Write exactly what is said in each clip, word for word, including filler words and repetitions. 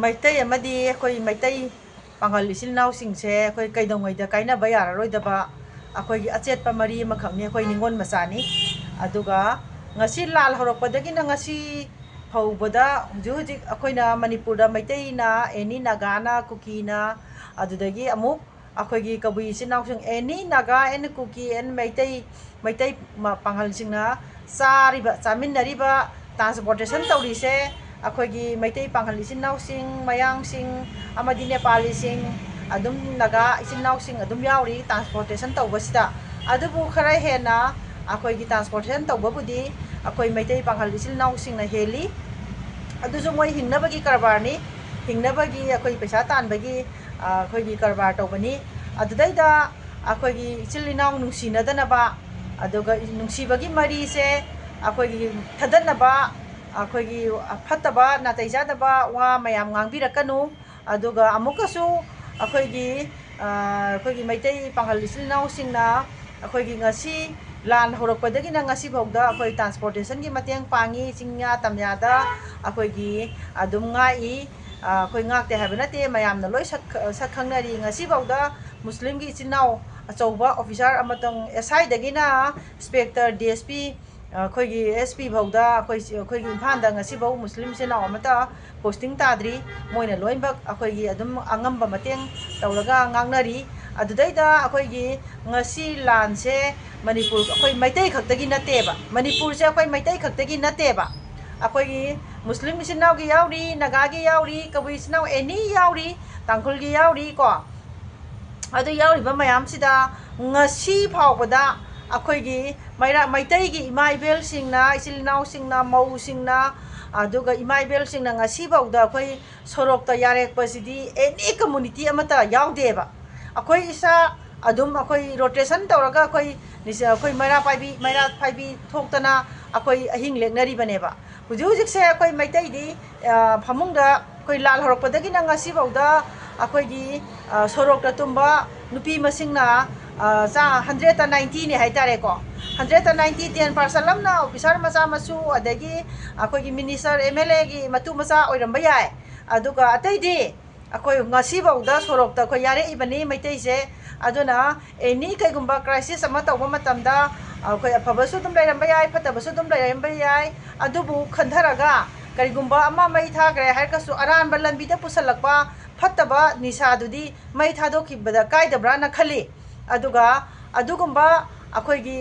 ꯃꯩꯇꯩ ꯑꯃꯗꯤ ꯑꯩꯈꯣꯏ ꯃꯩꯇꯩ ꯄꯥꯉꯜ ꯏꯆꯤꯜ ꯏꯅꯥꯎꯁꯤꯡꯁꯦ ꯑꯩꯈꯣꯏ ꯀꯩꯗꯧꯉꯩꯗ ꯀꯥꯏꯅꯕ ꯌꯥꯔꯔꯣꯏꯗꯕ ꯑꯩꯈꯣꯏꯒꯤ ꯑꯆꯦꯠꯄ ꯃꯔꯤ ꯑꯃꯈꯛꯅꯤ꯫ ꯑꯩꯈꯣꯏ ꯅꯤꯉꯣꯜ ꯃꯆꯥꯅꯤ꯫ ꯑꯗꯨꯒ ꯉꯁꯤ ꯂꯥꯜ ꯍꯧꯔꯛꯄꯗꯒꯤꯅ ꯉꯁꯤ ꯐꯥꯎꯕꯗ ꯍꯧꯖꯤꯛ ꯍꯧꯖꯤꯛ ꯑꯩꯈꯣꯏꯅ ꯃꯅꯤꯄꯨꯔꯗ ꯃꯩꯇꯩꯅ, ꯑꯦꯅꯤ ꯅꯥꯒꯥꯅ, ꯀꯨꯀꯤꯅ, ꯑꯗꯨꯗꯒꯤ ꯑꯃꯨꯛ ꯑꯩꯈꯣꯏꯒꯤ ꯀꯕꯨꯏ ꯏꯆꯤꯟ ꯏꯅꯥꯎꯁꯤꯡ, any Naga and Kuki and Meitei, Meitei ꯃ-, ꯄꯥꯉꯜꯁꯤꯡꯅ ꯆꯥꯔꯤꯕ, ꯆꯥꯃꯤꯟꯅꯔꯤꯕ, ꯇ꯭ꯔꯥꯟꯁꯄꯣꯔꯇꯦꯁꯟ ꯇꯧꯔꯤꯁꯦ ꯑꯩꯈꯣꯏꯒꯤ ꯃꯩꯇꯩ ꯄꯥꯉꯜ ꯏꯆꯤꯟ ꯏꯅꯥꯎꯁꯤꯡ, ꯃꯌꯥꯡꯁꯤꯡ ꯑꯃꯗꯤ ꯅꯦꯄꯥꯂꯤꯁꯤꯡ, ꯑꯗꯨꯝ ꯅꯥꯒꯥ ꯏꯆꯤꯟ ꯏꯅꯥꯎꯁꯤꯡ ꯑꯗꯨꯝ ꯌꯥꯎꯔꯤ ꯇ꯭ꯔꯥꯟꯁꯄꯣꯔꯇꯦꯁꯟ ꯇꯧꯕꯁꯤꯗ꯫ ꯑꯗꯨꯕꯨ ꯈꯔ ꯍꯦꯟꯅ ꯑꯩꯈꯣꯏꯒꯤ ꯇ꯭ꯔꯥꯟꯁꯄꯣꯔꯇꯦꯁꯟ ꯇꯧꯕꯕꯨꯗꯤ ꯑꯩꯈꯣꯏ ꯃꯩꯇꯩ ꯄꯥꯉꯜ ꯏꯆꯤꯜ ꯏꯅꯥꯎꯁꯤꯡꯅ ꯍꯦꯜꯂꯤ꯫ ꯑꯗꯨꯁꯨ ꯃꯣꯏ ꯍꯤꯡꯅꯕꯒꯤ ꯀꯔꯕꯥꯔꯅꯤ, ꯍꯤꯡꯅꯕꯒꯤ ꯑꯩꯈꯣꯏ ꯄꯩꯁꯥ ꯇꯥꯟꯕꯒꯤ, ꯑ, ꯑꯩꯈꯣꯏꯒꯤ ꯀꯔꯕꯥꯔ ꯇꯧꯕꯅꯤ꯫ ꯑꯗꯨꯗꯩꯗ ꯑꯩꯈꯣꯏꯒꯤ ꯏꯆꯤꯜ ꯏꯅꯥꯎ ꯅꯨꯡꯁꯤꯅꯗꯅꯕ, ꯑꯗꯨꯒ ꯅꯨꯡꯁꯤꯕꯒꯤ ꯃꯔꯤꯁꯦ ꯑꯩꯈꯣꯏꯒꯤ ꯊꯗꯠꯅꯕ, ꯑꯩꯈꯣꯏꯒꯤ ꯐꯠꯇꯕ ꯅꯥꯇꯩ ꯆꯥꯗꯕ ꯋꯥ ꯃꯌꯥꯝ ꯉꯥꯡꯕꯤꯔꯛꯀꯅꯨ꯫ ꯑꯗꯨꯒ ꯑꯃꯨꯛꯀꯁꯨ ꯑꯩꯈꯣꯏꯒꯤ, ꯑ, ꯑꯩꯈꯣꯏꯒꯤ ꯃꯩꯇꯩ ꯄꯥꯉꯜ ꯏꯆꯤꯜ ꯏꯅꯥꯎꯁꯤꯡꯅ ꯑꯩꯈꯣꯏꯒꯤ ꯉꯁꯤ ꯂꯥꯟ ꯍꯧꯔꯛꯄꯗꯒꯤꯅ ꯉꯁꯤꯐꯥꯎꯗ ꯑꯩꯈꯣꯏ ꯇ꯭ꯔꯥꯟꯁꯄꯣꯔꯇꯦꯁꯟꯒꯤ ꯃꯇꯦꯡ ꯄꯥꯡꯉꯤ꯫ ꯆꯤꯡꯌꯥ ꯇꯝꯌꯥꯗ ꯑꯩꯈꯣꯏꯒꯤ ꯑꯗꯨꯝ ꯉꯥꯛꯏ꯫ ꯑ, ꯑꯩꯈꯣꯏ ꯉꯥꯛꯇꯦ ꯍꯥꯏꯕ ꯅꯠꯇꯦ, ꯃꯌꯥꯝꯅ ꯂꯣꯏ ꯁꯛ, ꯁꯛ ꯈꯪꯅꯔꯤ꯫ ꯉꯁꯤꯐꯥꯎꯗ ꯃꯨꯁꯂꯤꯝꯒꯤ ꯏꯆꯤꯟ ꯏꯅꯥꯎ ꯑꯆꯧꯕ ꯑꯣꯐꯤꯁꯥꯔ ꯑꯃꯇꯪ, ꯑꯦꯁ ꯑꯥꯏꯗꯒꯤꯅ ꯏꯟꯁꯄꯦꯛꯇꯔ, ꯗꯤ ꯑꯦꯁ ꯄꯤ, ꯑꯩꯈꯣꯏꯒꯤ ꯑꯦꯁ ꯄꯤ ꯐꯥꯎꯗ ꯑꯩꯈꯣꯏ, ꯑꯩꯈꯣꯏꯒꯤ ꯏꯝꯐꯥꯜꯗ ꯉꯁꯤꯐꯥꯎ ꯃꯨꯁꯂꯤꯝ ꯏꯆꯤꯟ ꯏꯅꯥꯎ ꯑꯃꯠꯇ ꯄꯣꯁꯇꯤꯡ ꯇꯥꯗ꯭ꯔꯤ꯫ ꯃꯣꯏꯅ ꯂꯣꯏꯅꯃꯛ ꯑꯩꯈꯣꯏꯒꯤ ꯑꯗꯨꯝ ꯑꯉꯝꯕ ꯃꯇꯦꯡ ꯇꯧꯔꯒ ꯉꯥꯛꯅꯔꯤ꯫ ꯑꯗꯨꯗꯩꯗ ꯑꯩꯈꯣꯏꯒꯤ ꯉꯁꯤ ꯂꯥꯟꯁꯦ ꯃꯅꯤꯄꯨꯔ, ꯑꯩꯈꯣꯏ ꯃꯩꯇꯩ ꯈꯛꯇꯒꯤ ꯅꯠꯇꯦꯕ, ꯃꯅꯤꯄꯨꯔꯁꯦ ꯑꯩꯈꯣꯏ ꯃꯩꯇꯩ ꯈꯛꯇꯒꯤ ꯅꯠꯇꯦꯕ꯫ ꯑꯩꯈꯣꯏꯒꯤ ꯃꯨꯁꯂꯤꯝ ꯏꯆꯤꯟ ꯏꯅꯥꯎꯒꯤ ꯌꯥꯎꯔꯤ, ꯅꯥꯒꯥꯒꯤ ꯌꯥꯎꯔꯤ, ꯀꯕꯨꯏ ꯏꯆꯤꯟ ꯏꯅꯥꯎ ꯑꯦꯅꯤ ꯌꯥꯎꯔꯤ, ꯇꯥꯡꯈꯨꯜꯒꯤ ꯌꯥꯎꯔꯤ ꯀꯣ꯫ ꯑꯗꯨ ꯌꯥꯎꯔꯤꯕ ꯃꯌꯥꯝꯁꯤꯗ ꯉꯁꯤ ꯐꯥꯎꯕꯗ ꯑꯩꯈꯣꯏꯒꯤ ꯃꯩꯔꯥ-, ꯃꯩꯇꯩꯒꯤ ꯏꯃꯥ ꯏꯕꯦꯜꯁꯤꯡꯅ, ꯏꯆꯤꯜ ꯏꯅꯥꯎꯁꯤꯡꯅ, ꯃꯧꯁꯤꯡꯅ, ꯑꯗꯨꯒ ꯏꯃꯥ ꯏꯕꯦꯜꯁꯤꯡꯅ ꯉꯁꯤ ꯐꯥꯎꯗ ꯑꯩꯈꯣꯏ ꯁꯣꯔꯣꯛꯇ ꯌꯥꯔꯦꯛꯄꯁꯤꯗꯤ ꯑꯦꯅꯤ ꯀꯝꯃꯨꯅꯤꯇꯤ ꯑꯃꯠꯇ ꯌꯥꯎꯗꯦꯕ꯫ ꯑꯩꯈꯣꯏ ꯏꯁꯥ ꯑꯗꯨꯝ ꯑꯩꯈꯣꯏ ꯔꯣꯇꯦꯁꯟ ꯇꯧꯔꯒ ꯑꯩꯈꯣꯏ ꯅꯤꯁ-, ꯑꯩꯈꯣꯏ ꯃꯩꯔꯥ ꯄꯥꯏꯕꯤ, ꯃꯩꯔꯥ ꯄꯥꯏꯕꯤ ꯊꯣꯛꯇꯅ ꯑꯩꯈꯣꯏ ꯑꯍꯤꯡ ꯂꯦꯛꯅꯔꯤꯕꯅꯦꯕ꯫ ꯍꯧꯖꯤꯛ ꯍꯧꯖꯤꯛꯁꯦ ꯑꯩꯈꯣꯏ ꯃꯩꯇꯩꯗꯤ, ꯑ, ꯐꯃꯨꯡꯗ ꯑꯩꯈꯣꯏ ꯂꯥꯜ ꯍꯧꯔꯛꯄꯗꯒꯤꯅ ꯉꯁꯤꯐꯥꯎꯗ ꯑꯩꯈꯣꯏꯒꯤ, ꯑ, ꯁꯣꯔꯣꯛꯇ ꯇꯨꯝꯕ ꯅꯨꯄꯤ ꯃꯁꯤꯡꯅ, ꯑ, ꯆꯥ-, ꯍꯟꯗ꯭ꯔꯦꯠꯇ ꯅꯥꯏꯟꯇꯤꯅꯦ ꯍꯥꯏꯇꯥꯔꯦꯀꯣ꯫ ꯍꯟꯗ꯭ꯔꯦꯠꯇ ꯅꯥꯏꯟꯇꯤ, ꯇꯦꯟ ꯄꯥꯔꯁꯦꯟ ꯑꯃꯅ ꯑꯣꯐꯤꯁꯥꯔ ꯃꯆꯥ ꯃꯁꯨ, ꯑꯗꯒꯤ ꯑꯩꯈꯣꯏꯒꯤ ꯃꯤꯅꯤꯁꯇꯔ, ꯑꯦꯝ ꯑꯦꯜ ꯑꯦꯒꯤ ꯃꯇꯨ ꯃꯆꯥ ꯑꯣꯏꯔꯝꯕ ꯌꯥꯏ꯫ ꯑꯗꯨꯒ ꯑꯇꯩꯗꯤ ꯑꯩꯈꯣꯏ ꯉꯁꯤꯐꯥꯎꯗ ꯁꯣꯔꯣꯛꯇ ꯑꯩꯈꯣꯏ ꯌꯥꯔꯛꯏꯕꯅꯤ ꯃꯩꯇꯩꯁꯦ꯫ ꯑꯗꯨꯅ ꯑꯦꯅꯤ ꯀꯩꯒꯨꯝꯕ ꯀ꯭ꯔꯥꯏꯁꯤꯁ ꯑꯃ ꯇꯧꯕ ꯃꯇꯝꯗ ꯑꯩꯈꯣꯏ ꯑꯐꯕꯁꯨ ꯑꯗꯨꯝ ꯂꯩꯔꯝꯕ ꯌꯥꯏ, ꯐꯠꯇꯕꯁꯨ ꯑꯗꯨꯝ ꯂꯩꯔꯝꯕ ꯌꯥꯏ꯫ ꯑꯗꯨꯕꯨ ꯈꯟꯊꯔꯒ ꯀꯔꯤꯒꯨꯝꯕ ꯑꯃ ꯃꯩ ꯊꯥꯈ꯭ꯔꯦ ꯍꯥꯏꯔꯒꯁꯨ ꯑꯔꯥꯟꯕ ꯂꯝꯕꯤꯗ ꯄꯨꯁꯜꯂꯛꯄ ꯐꯠꯇꯕ ꯅꯤꯁꯥꯗꯨꯗꯤ ꯃꯩ ꯊꯥꯗꯣꯛꯈꯤꯕꯗ ꯀꯥꯏꯗꯕ꯭ꯔꯥꯅ ꯈꯜꯂꯤ꯫ ꯑꯗꯨꯒ ꯑꯗꯨꯒꯨꯝꯕ ꯑꯩꯈꯣꯏꯒꯤ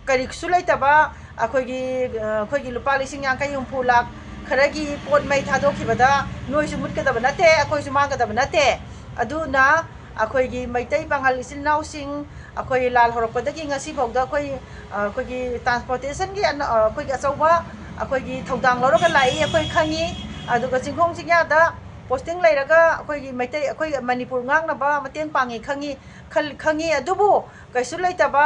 ꯀꯔꯤꯁꯨ ꯂꯩꯇꯕ ꯑꯩꯈꯣꯏꯒꯤ ꯑꯩꯈꯣꯏꯒꯤ ꯂꯨꯄꯥ ꯂꯤꯁꯤꯡ ꯌꯥꯡꯈꯩ ꯍꯨꯝꯐꯨ ꯂꯥꯛ ꯈꯔꯒꯤ ꯄꯣꯠ ꯃꯩ ꯊꯥꯗꯣꯛꯈꯤꯕꯗ ꯅꯣꯏꯁꯨ ꯃꯨꯠꯀꯗꯕ ꯅꯠꯇꯦ, ꯑꯩꯈꯣꯏꯁꯨ ꯃꯥꯡꯒꯗꯕ ꯅꯠꯇꯦ꯫ ꯑꯗꯨꯅ ꯑꯩꯈꯣꯏꯒꯤ ꯃꯩꯇꯩ ꯄꯥꯉꯜ ꯏꯆꯤꯜ ꯏꯅꯥꯎꯁꯤꯡ ꯑꯩꯈꯣꯏ ꯂꯥꯜ ꯍꯧꯔꯛꯄꯗꯒꯤ ꯉꯁꯤꯐꯥꯎꯗ ꯑꯩꯈꯣꯏ ꯑꯩꯈꯣꯏꯒꯤ ꯇ꯭ꯔꯥꯟꯁꯄꯣꯔꯇꯦꯁꯟꯒꯤ ꯑꯩꯈꯣꯏꯒꯤ ꯑꯆꯧꯕ ꯑꯩꯈꯣꯏꯒꯤ ꯊꯧꯗꯥꯡ ꯂꯧꯔꯒ ꯂꯥꯛꯏ ꯑꯩꯈꯣꯏ ꯈꯪꯉꯤ꯫ ꯑꯗꯨꯒ ꯆꯤꯡꯈꯣꯡ ꯆꯤꯡꯌꯥꯗ ꯄꯣꯁꯇꯤꯡ ꯂꯩꯔꯒ ꯑꯩꯈꯣꯏꯒꯤ ꯃꯩꯇꯩ ꯑꯩꯈꯣꯏ ꯃꯅꯤꯄꯨꯔ ꯉꯥꯛꯅꯕ ꯃꯇꯦꯡ ꯄꯥꯡꯉꯤ ꯈꯪꯉꯤ꯫ ꯈꯪꯉꯤ꯫ ꯑꯗꯨꯕꯨ ꯀꯩꯁꯨ ꯂꯩꯇꯕ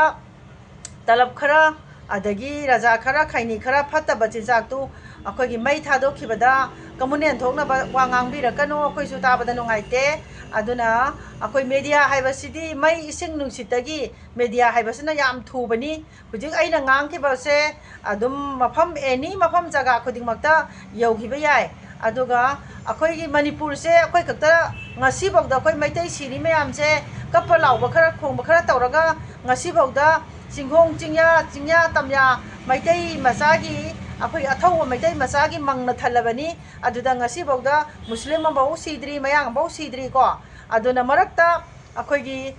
ꯇꯂꯞ ꯈꯔ, ꯑꯗꯒꯤ ꯔꯖꯥ ꯈꯔ, ꯈꯩꯅꯤ ꯈꯔ, ꯐꯠꯇꯕ ꯆꯤꯟꯖꯥꯛꯇꯨ ꯑꯩꯈꯣꯏꯒꯤ ꯃꯩ ꯊꯥꯗꯣꯛꯈꯤꯕꯗ ꯀꯃꯨꯅꯦꯟ ꯊꯣꯛꯅꯕ ꯋꯥ ꯉꯥꯡꯕꯤꯔꯛꯀꯅꯨ, ꯑꯩꯈꯣꯏꯁꯨ ꯇꯥꯕꯗ ꯅꯨꯡꯉꯥꯏꯇꯦ꯫ ꯑꯗꯨꯅ ꯑꯩꯈꯣꯏ ꯃꯦꯗꯤꯌꯥ ꯍꯥꯏꯕꯁꯤꯗꯤ ꯃꯩ ꯏꯁꯤꯡ ꯅꯨꯡꯁꯤꯠꯇꯒꯤ ꯃꯦꯗꯤꯌꯥ ꯍꯥꯏꯕꯁꯤꯅ ꯌꯥꯝ ꯊꯨꯕꯅꯤ꯫ ꯍꯧꯖꯤꯛ ꯑꯩꯅ ꯉꯥꯡꯈꯤꯕꯁꯦ ꯑꯗꯨꯝ ꯃꯐꯝ, ꯑꯦꯅꯤ ꯃꯐꯝ ꯖꯒꯥ ꯈꯨꯗꯤꯡꯃꯛꯇ ꯌꯧꯈꯤꯕ ꯌꯥꯏ꯫ ꯑꯗꯨꯒ ꯑꯩꯈꯣꯏꯒꯤ ꯃꯅꯤꯄꯨꯔꯁꯦ ꯑꯩꯈꯣꯏ ꯈꯛꯇ, ꯉꯁꯤꯐꯥꯎꯗ ꯑꯩꯈꯣꯏ ꯃꯩꯇꯩ ꯁꯤꯔꯤ ꯃꯌꯥꯝꯁꯦ ꯀꯞꯄ ꯂꯥꯎꯕ ꯈꯔ, ꯈꯣꯡꯕ ꯈꯔ ꯇꯧꯔꯒ ꯉꯁꯤꯐꯥꯎꯗ ꯆꯤꯡꯈꯣꯡ ꯆꯤꯡꯌꯥ, ꯆꯤꯡꯌꯥ ꯇꯝꯌꯥ ꯃꯩꯇꯩ ꯃꯆꯥꯒꯤ, ꯑꯩꯈꯣꯏ ꯑꯊꯧꯕ ꯃꯩꯇꯩ ꯃꯆꯥꯒꯤ ꯃꯪꯅ ꯊꯜꯂꯕꯅꯤ꯫ ꯑꯗꯨꯗ ꯉꯁꯤꯐꯥꯎꯗ ꯃꯨꯁꯂꯤꯝ ꯑꯃꯐꯥꯎ ꯁꯤꯗ꯭ꯔꯤ, ꯃꯌꯥꯡ ꯑꯃꯐꯥꯎ ꯁꯤꯗ꯭ꯔꯤꯀꯣ꯫ ꯑꯗꯨꯅ ꯃꯔꯛꯇ ꯑꯩꯈꯣꯏꯒꯤ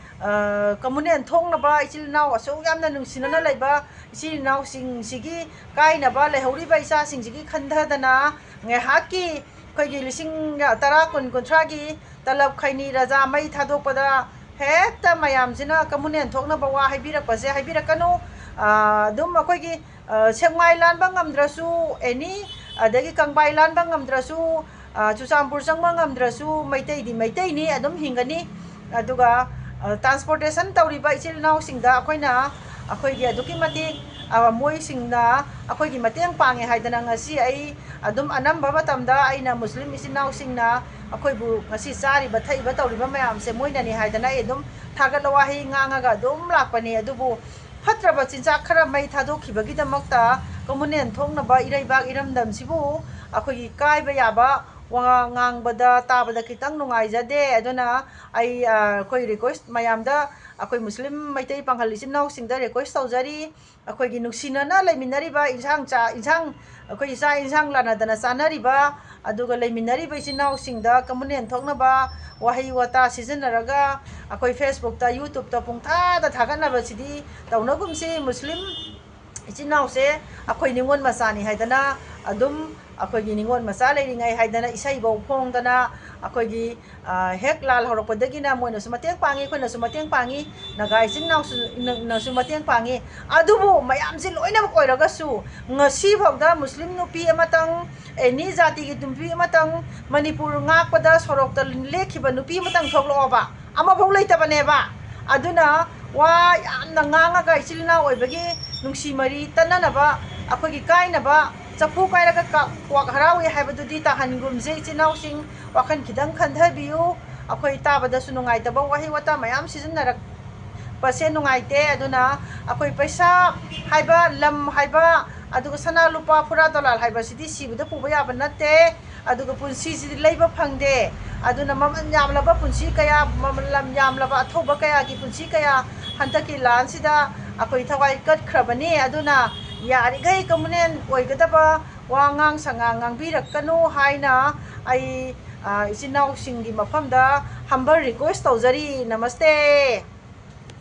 ꯀꯃꯨꯅꯦꯟ ꯊꯣꯛꯅꯕ ꯏꯆꯤꯜ ꯏꯅꯥꯎ ꯑꯁꯨꯛ ꯌꯥꯝꯅ ꯅꯨꯡꯁꯤꯅꯅ ꯂꯩꯕ ꯏꯆꯤꯜ ꯏꯅꯥꯎꯁꯤꯡꯁꯤꯒꯤ ꯀꯥꯏꯅꯕ ꯂꯩꯍꯧꯔꯤꯕ ꯏꯆꯥꯁꯤꯡꯁꯤꯒꯤ ꯈꯟꯊꯗꯅ ꯉꯥꯏꯍꯥꯛꯀꯤ ꯑꯩꯈꯣꯏꯒꯤ ꯂꯤꯁꯤꯡ ꯇꯔꯥ, ꯀꯨꯟ, ꯀꯨꯟꯊ꯭ꯔꯥꯒꯤ ꯇꯂꯞ, ꯈꯩꯅꯤ, ꯔꯖꯥ, ꯃꯩ ꯊꯥꯗꯣꯛꯄꯗ ꯍꯦꯛꯇ ꯃꯌꯥꯝꯁꯤꯅ ꯀꯃꯨꯅꯦꯟ ꯊꯣꯛꯅꯕ ꯋꯥ ꯍꯥꯏꯕꯤꯔꯛꯄꯁꯦ ꯍꯥꯏꯕꯤꯔꯛꯀꯅꯨ꯫ ꯑꯗꯨꯝ ꯑꯩꯈꯣꯏꯒꯤ ꯁꯦꯛꯃꯥꯏ ꯂꯥꯟꯕ ꯉꯝꯗ꯭ꯔꯁꯨ, ꯑꯦꯅꯤ, ꯑꯗꯒꯤ ꯀꯪꯕꯥꯏ ꯂꯥꯟꯕ ꯉꯝꯗ꯭ꯔꯁꯨ, ꯆꯨꯔꯆꯥꯟꯄꯨꯔ ꯆꯪꯕ ꯉꯝꯗ꯭ꯔꯁꯨ ꯃꯩꯇꯩꯗꯤ ꯃꯩꯇꯩꯅꯤ, ꯑꯗꯨꯝ ꯍꯤꯡꯒꯅꯤ꯫ ꯑꯗꯨꯒ ꯇ꯭ꯔꯥꯟꯁꯄꯣꯔꯇꯦꯁꯟ ꯇꯧꯔꯤꯕ ꯏꯆꯤꯜ ꯏꯅꯥꯎꯁꯤꯡꯗ ꯑꯩꯈꯣꯏꯅ, ꯑꯩꯈꯣꯏꯒꯤ ꯑꯗꯨꯛꯀꯤ ꯃꯇꯤꯛ ꯃꯣꯏꯁꯤꯡꯅ ꯑꯩꯈꯣꯏꯒꯤ ꯃꯇꯦꯡ ꯄꯥꯡꯉꯦ ꯍꯥꯏꯗꯅ ꯉꯁꯤ ꯑꯩ ꯑꯗꯨꯝ ꯑꯅꯝꯕ ꯃꯇꯝꯗ ꯑꯩꯅ ꯃꯨꯁꯂꯤꯝ ꯏꯆꯤꯜ ꯏꯅꯥꯎꯁꯤꯡꯅ ꯑꯩꯈꯣꯏꯕꯨ ꯉꯁꯤ ꯆꯥꯔꯤꯕ ꯊꯛꯏꯕ ꯇꯧꯔꯤꯕ ꯃꯌꯥꯝꯁꯦ ꯃꯣꯏꯅꯅꯤ ꯍꯥꯏꯗꯅ ꯑꯩ ꯑꯗꯨꯝ ꯊꯥꯒꯠ ꯋꯥꯍꯩ ꯉꯥꯡꯉꯒ ꯑꯗꯨꯝ ꯂꯥꯛꯄꯅꯤ꯫ ꯑꯗꯨꯕꯨ ꯐꯠꯇ꯭ꯔꯕ ꯆꯤꯟꯖꯥꯛ ꯈꯔ ꯃꯩ ꯊꯥꯗꯣꯛꯈꯤꯕꯒꯤꯗꯃꯛꯇ ꯀꯃꯨꯅꯦꯟ ꯊꯣꯛꯅꯕ ꯏꯔꯩꯕꯥꯛ ꯏꯔꯝꯗꯝꯁꯤꯕꯨ ꯑꯩꯈꯣꯏꯒꯤ ꯀꯥꯏꯕ ꯌꯥꯕ ꯋꯥ ꯉꯥꯡꯕꯗ, ꯇꯥꯕꯗ ꯈꯤꯇꯪ ꯅꯨꯡꯉꯥꯏꯖꯗꯦ꯫ ꯑꯗꯨꯅ ꯑꯩ, ꯑ, ꯑꯩꯈꯣꯏ request ꯃꯌꯥꯝꯗ, ꯑꯩꯈꯣꯏ ꯃꯨꯁꯂꯤꯝ ꯃꯩꯇꯩ ꯄꯥꯡꯒꯜ ꯏꯆꯤꯟ ꯏꯅꯥꯎꯁꯤꯡꯗ request ꯇꯧꯖꯔꯤ, ꯑꯩꯈꯣꯏꯒꯤ ꯅꯨꯡꯁꯤꯅꯅ ꯂꯩꯃꯤꯟꯅꯔꯤꯕ, ꯏꯟꯁꯥꯡ ꯆꯥ-, ꯏꯟꯁꯥꯡ, ꯑꯩꯈꯣꯏ ꯆꯥꯛ ꯏꯟꯁꯥꯡ ꯂꯥꯟꯅꯗꯅ ꯆꯥꯅꯔꯤꯕ, ꯑꯗꯨꯒ ꯂꯩꯃꯤꯟꯅꯔꯤꯕ ꯏꯆꯤꯟ ꯏꯅꯥꯎꯁꯤꯡꯗ ꯀꯃꯟ ꯊꯣꯛꯅꯕ ꯋꯥꯍꯩ ꯋꯥꯇꯥ ꯁꯤꯖꯤꯟꯅꯔꯒ ꯑꯩꯈꯣꯏ Facebookꯇ, YouTubeꯇ ꯄꯨꯡꯊꯥꯗ ꯊꯥꯒꯠꯅꯕꯁꯤꯗꯤ ꯇꯧꯅꯒꯨꯝꯁꯤ꯫ ꯃꯨꯁꯂꯤꯝ ꯏꯆꯤꯟ ꯏꯅꯥꯎꯁꯦ ꯑꯩꯈꯣꯏ ꯅꯤꯉꯣꯜ ꯃꯆꯥꯅꯤ ꯍꯥꯏꯗꯅ, ꯑꯗꯨꯝ ꯑꯩꯈꯣꯏꯒꯤ ꯅꯤꯉꯣꯜ ꯃꯆꯥ ꯂꯩꯔꯤꯉꯩ ꯍꯥꯏꯗꯅ ꯏꯁꯩꯐꯧ ꯐꯣꯡꯗꯅ, ꯑꯩꯈꯣꯏꯒꯤ, ꯑ, ꯍꯦꯛ ꯂꯥꯜ ꯍꯧꯔꯛꯄꯗꯒꯤꯅ ꯃꯣꯏꯅꯁꯨ ꯃꯇꯦꯡ ꯄꯥꯡꯉꯤ, ꯑꯩꯈꯣꯏꯅꯁꯨ ꯃꯇꯦꯡ ꯄꯥꯡꯉꯤ, ꯅꯥꯒꯥ ꯏꯆꯤꯟ ꯏꯅꯥꯎꯁꯨ, ꯅ-, ꯅꯁꯨ ꯃꯇꯦꯡ ꯄꯥꯡꯉꯤ꯫ ꯑꯗꯨꯕꯨ ꯃꯌꯥꯝꯁꯤ ꯂꯣꯏꯅꯃꯛ ꯑꯣꯏꯔꯒꯁꯨ, ꯉꯁꯤꯐꯥꯎꯗ ꯃꯨꯁꯂꯤꯝ ꯅꯨꯄꯤ ꯑꯃꯇꯪ, ꯑꯦꯅꯤ ꯖꯥꯇꯤꯒꯤ ꯅꯨꯄꯤ ꯑꯃꯇꯪ ꯃꯅꯤꯄꯨꯔ ꯉꯥꯛꯄꯗ ꯁꯣꯔꯣꯛꯇ ꯂꯦꯛꯈꯤꯕ ꯅꯨꯄꯤ ꯑꯃꯇꯪ ꯊꯣꯛꯂꯛꯑꯣꯕ, ꯑꯃꯐꯥꯎ ꯂꯩꯇꯕꯅꯦꯕ꯫ ꯑꯗꯨꯅ ꯋꯥ ꯌꯥꯝꯅ ꯉꯥꯡꯉꯒ ꯏꯆꯤꯜ ꯏꯅꯥꯎ ꯑꯣꯏꯕꯒꯤ ꯅꯨꯡꯁꯤ ꯃꯔꯤ ꯇꯠꯅꯅꯕ, ꯑꯩꯈꯣꯏꯒꯤ ꯀꯥꯏꯅꯕ, ꯆꯐꯨ ꯀꯥꯏꯔꯒ ꯀ-, ꯀ꯭ꯋꯥꯛ ꯍꯔꯥꯎꯏ ꯍꯥꯏꯕꯗꯨꯗꯤ ꯇꯥꯍꯟꯒꯨꯝꯁꯦ꯫ ꯏꯆꯤꯜ ꯏꯅꯥꯎꯁꯤꯡ, ꯋꯥꯈꯜ ꯈꯤꯇꯪ ꯈꯟꯊꯕꯤꯌꯨ꯫ ꯑꯩꯈꯣꯏ ꯇꯥꯕꯗꯁꯨ ꯅꯨꯡꯉꯥꯏꯇꯕ ꯋꯥꯍꯩ ꯋꯥꯇꯥ ꯃꯌꯥꯝ ꯁꯤꯖꯤꯟꯅꯔꯛꯄꯁꯦ ꯅꯨꯡꯉꯥꯏꯇꯦ꯫ ꯑꯗꯨꯅ ꯑꯩꯈꯣꯏ ꯄꯩꯁꯥ ꯍꯥꯏꯕ, ꯂꯝ ꯍꯥꯏꯕ, ꯑꯗꯨꯒ ꯁꯅꯥ ꯂꯨꯄꯥ, ꯐꯨꯔꯥ ꯗꯣꯂꯥꯜ ꯍꯥꯏꯕꯁꯤꯗꯤ ꯁꯤꯕꯗ ꯄꯨꯕ ꯌꯥꯕ ꯅꯠꯇꯦ꯫ ꯑꯗꯨꯒ ꯄꯨꯟꯁꯤꯁꯤꯗꯤ ꯂꯩꯕ ꯐꯪꯗꯦ꯫ ꯑꯗꯨꯅ ꯃꯃꯜ ꯌꯥꯝꯂꯕ ꯄꯨꯟꯁꯤ ꯀꯌꯥ, ꯃꯃꯜ ꯌꯥꯝꯂꯕ ꯑꯊꯧꯕ ꯀꯌꯥꯒꯤ ꯄꯨꯟꯁꯤ ꯀꯌꯥ ꯍꯟꯗꯛꯀꯤ ꯂꯥꯟꯁꯤꯗ ꯑꯩꯈꯣꯏ ꯊꯋꯥꯏ ꯀꯠꯈ꯭ꯔꯕꯅꯤ꯫ ꯑꯗꯨꯅ ꯌꯥꯔꯤꯈꯩ ꯀꯃꯨꯅꯦꯜ ꯑꯣꯏꯒꯗꯕ ꯋꯥꯉꯥꯡ ꯁꯉꯥꯡ ꯉꯥꯡꯕꯤꯔꯛꯀꯅꯨ ꯍꯥꯏꯅ ꯑꯩ, ꯑ, ꯏꯆꯤꯟ ꯏꯅꯥꯎꯁꯤꯡꯒꯤ ꯃꯐꯝꯗ humble request ꯇꯧꯖꯔꯤ꯫ ꯅꯃꯁꯇꯦ꯫